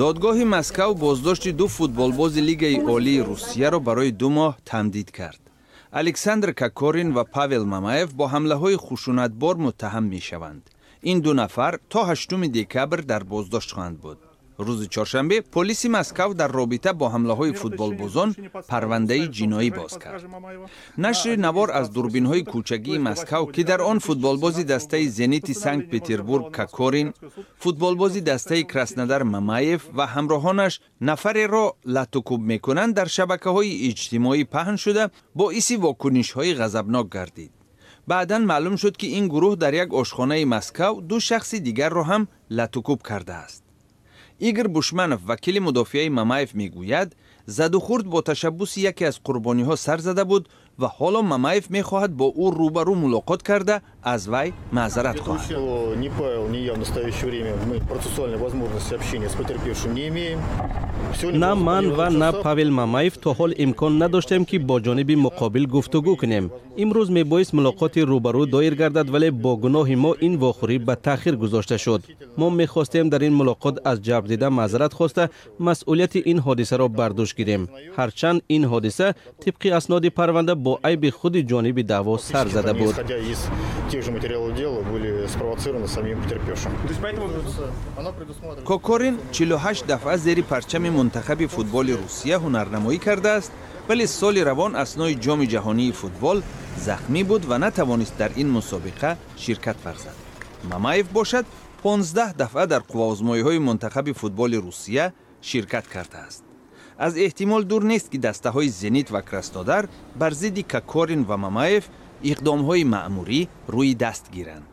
Додгоҳи Москав боздошти ду футболбози Лигаи Олии Русияро барои 2 моҳ тамдид кард. Александр Кокорин ва Павел Мамаев бо ҳамлаҳои хушунатбор муттаҳам мешаванд. Ин ду нафар то 8 декабр дар боздошт хоҳанд буд. Рӯзи чоршанбе полиси Москав дар робита бо ҳамлаҳои футболбозон парвандаи ҷиноӣ боз кард. Нашри навор аз дурбинҳои кӯчагии Москав, ки дар он футболбози дастаи Зенити Санкт Петербург Кокорин, футболбози дастаи Краснодар Мамаев ва ҳамроҳонаш нафареро латукӯб мекунанд, дар шабакаҳои иҷтимоӣ паҳн шуда, боиси вокунишҳои ғазабнок гардид. Баъдан маълум шуд, ки ин гурӯҳ дар як ошхонаи Москав ду шахси дигарро ҳам латукӯб кардааст. Игор Бушманов, вакили мудофиаи Мамаев, мегӯяд, задухӯрд бо ташаббуси яке аз қурбониҳо сар зада буд ва ҳоло Мамаев мехоҳад бо ӯ рӯбарӯ мулоқот карда, аз вай маъзарат хоҳад. Ни Павел, ни я в настоящее время мы процессуальной возможности общения с потерпевшим не имеем. На ман ва на Павел Мамаев то ҳол имкон надоштем, ки бо ҷониби муқобил гуфтугӯ кунем. Имрӯз мебоист мулоқоти рӯбарӯ доир гардад, вале бо гуноҳи мо ин вохӯрӣ ба таъхир гузошта шуд. Мо мехостем дар ин мулоқот аз ҷабрдида маъзарат хоста, масъулияти ин ҳодисаро бар дӯш гирем, ҳарчанд ин ҳодиса тибқи асноди парванда бо айби худи ҷониби даъво сар зада буд. Тех же материалов дела, были спровоцированы самим потерпевшим. Кокорин 48 дафъа зери парчами мунтахаби футболи Русия ҳунарнамоӣ кардааст, вале соли равон аснои Ҷоми ҷаҳонии футбол захмӣ буд ва натавонист дар ин мусобиқа ширкат варзад. Мамаев бошад, 15 дафъа дар қувваозмоиҳои мунтахаби футболи Русия ширкат кардааст. Аз эҳтимол дур нест, ки дастаҳои Зенит ва Краснодар бар зидди Кокорин ва Мамаев иқдомҳои маъмурӣ рӯи даст гиранд.